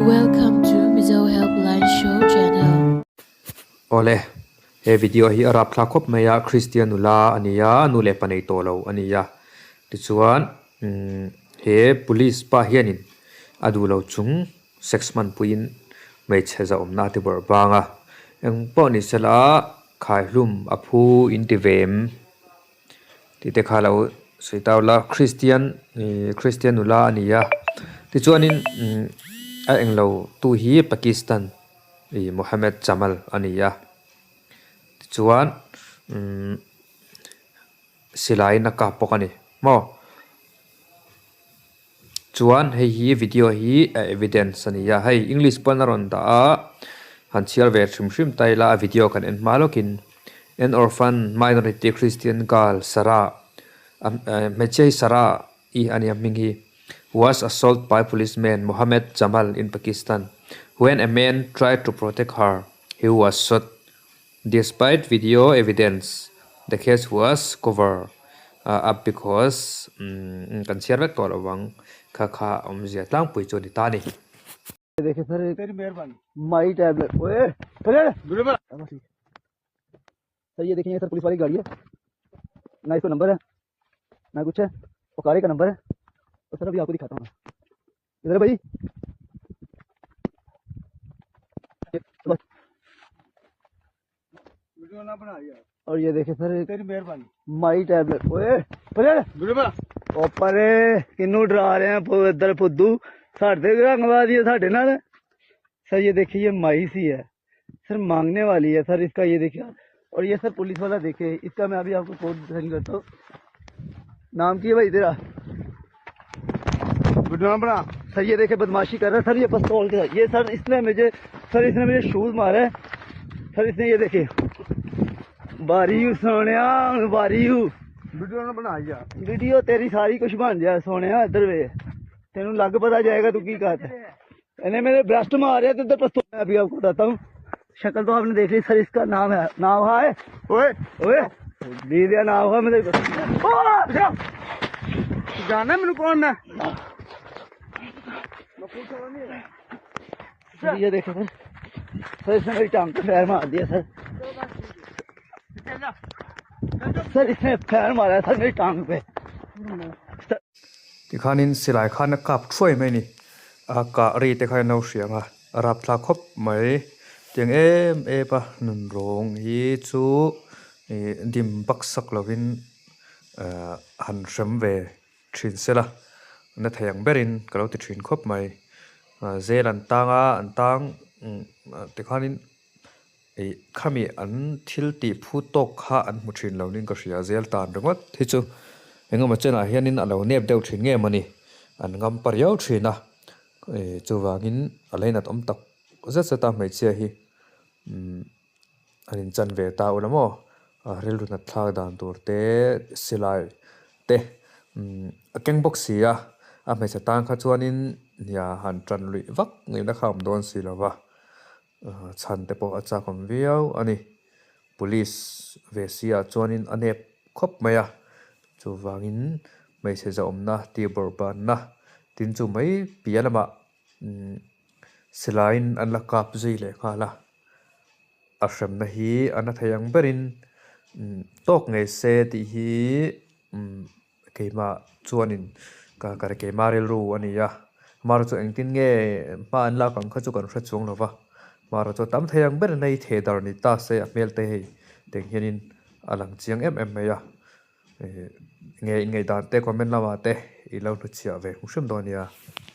Welcome to Mizo Helpline Show channel. Awle, he video hi a rapthlak khawp mai a, Christian nula a ni a, nu leh pa nei tawh lo a ni a. Tichuan, he police pa hianin a duh lo chung sex hmanpuiin hmeichhe zahawmna a ti bawrh bang a. Eng pawh ni sela khaihlum a phu in ti ve em? Tih te kha lo sawi ta ula Christian ih Christian nula a ni a tichuanin a englo tu hi Pakistan ih Mohammed Jamal a ni a tichuan umm silaiin a kap bawk a ni maw. Chuan hei hi video hi a evidence a ni a hei english pawn a rawn dah a han chhiar ve hrim hrim ta ila a video kan en hma lawkin an orphan minority christian girl Sarah hmeichhia hi Sarah i a nia hming hi was assault by policeman Mohammed Jamal in Pakistan when a man tried to protect her he was shot Despite video evidence, the case was cover up because kan chhiar vek tawh lo vang kha kha awmzia tlangpui chu a ni ta a ni. My tablet ओए sir ये देखिए sir police वाली गाड़ी है ना इसको number है ना कुछ है ओकारे का नंबर है और सर अभी आपको दिखाता हूँ इधर भाई वीडियो ना बना यार और ये देखे सर तेरी मेहरबानी माई टैबलेट ओए परे वीडियो बना ਉਹ ਪਰੇ ਕਿੰਨੂੰ ਡਰਾ ਰਹੇ ਆ ਇੱਧਰ ਫੁੱਦੂ ਸਾਡੇ ਰੰਗਵਾ ਦੀ ਸਾਡੇ ਨਾਲ। सर ये देखिए ये माई सी है सर, मांगने वाली है सर इसका ये देखिए। और ये सर पुलिस वाला देखे इसका मैं अभी आपको कोड सेंड करता हूँ। नाम की है भाई तेरा? वीडियो ना बना। सर ये देखे बदमाशी कर रहा है सर ये पिस्तौल के साथ। ये सर इसने मुझे सर इसने मुझे शूज मारा है सर इसने। ये देखे बारी सोने बारी। वीडियो ना बना यार। ਵੀਡੀਓ ਤੇਰੀ ਸਾਰੀ ਕੁਝ ਬਣ ਜਾ ਸੋਹਣਿਆ, ਇੱਧਰ ਵੇ ਤੈਨੂੰ ਲੱਗ ਪਤਾ ਜਾਏਗਾ ਤੂੰ ਕੀ ਕਰਦਾ। ਇਹਨੇ ਮੇਰੇ ब्रस्ट मारे तो इधर पिस्तौल। मैं अभी आपको बताता हूँ, शक्ल तो आपने देख ली सर। इसका नाम है, नाम है ओए ओए दी दिया नाम है मेरे। ਜਾਣਦਾ ਮੈਨੂੰ ਕੌਣ ਮੈਂ? सर ये देखो सर, सर इसने मेरी टांग पे पैर मार दिया सर। सर इसने पैर मारा है सर मेरी टांग पे sir. Tikhanin silai khan a kap thuai mai ni a kah ri te kha no hriang a a rapthlak khawp mai tiang em em a nun rawng hi chu ih dim bak sak lovin ahh han hrem ve thin sela na thei ang berin ka lo ti thin khawp mai zel an tang a an tang tikhanin ih khami an thil tih phu tawk kha an hmu thin lo niin ka hria zel tan ringawt hi chu engemaw chenah hianin a lo nep deuh thin nge mawni an ngam pa riau thin a ih chuvangin a lainat awm tak zet zet a hmeichhia hi an inchan ve ta ula maw a rilru nat thlak dan tur te silai te a keng bawk si a a hmeichhe tan kha chuanin nia han tan luih vak ngaihna kha a awm dawn si lova chhan te pawh a chak awm viau a ni. Police ve si ah chuanin a nep khawp mai a chuvangin hmeichhe zahawmna tih bawrhbanna tin chu mai piah lamah silaiin an la kap zui leh nghal a a hremna hi a na thei ang berin tawk ngei se tih hi keimah chuanin ka ka keimah rilru a ni a amaherawhchu engtin nge hma an lak ang kha chu kan hre chuang lo va amaherawhchu tam thei ang ber nei thei dar ni ta se a hmel te hei tiang hianin a lang chiang em em mai a ih nge inngaih dan te comment lamah te i lo hnuchhiah ve hmu hrim dawn nia.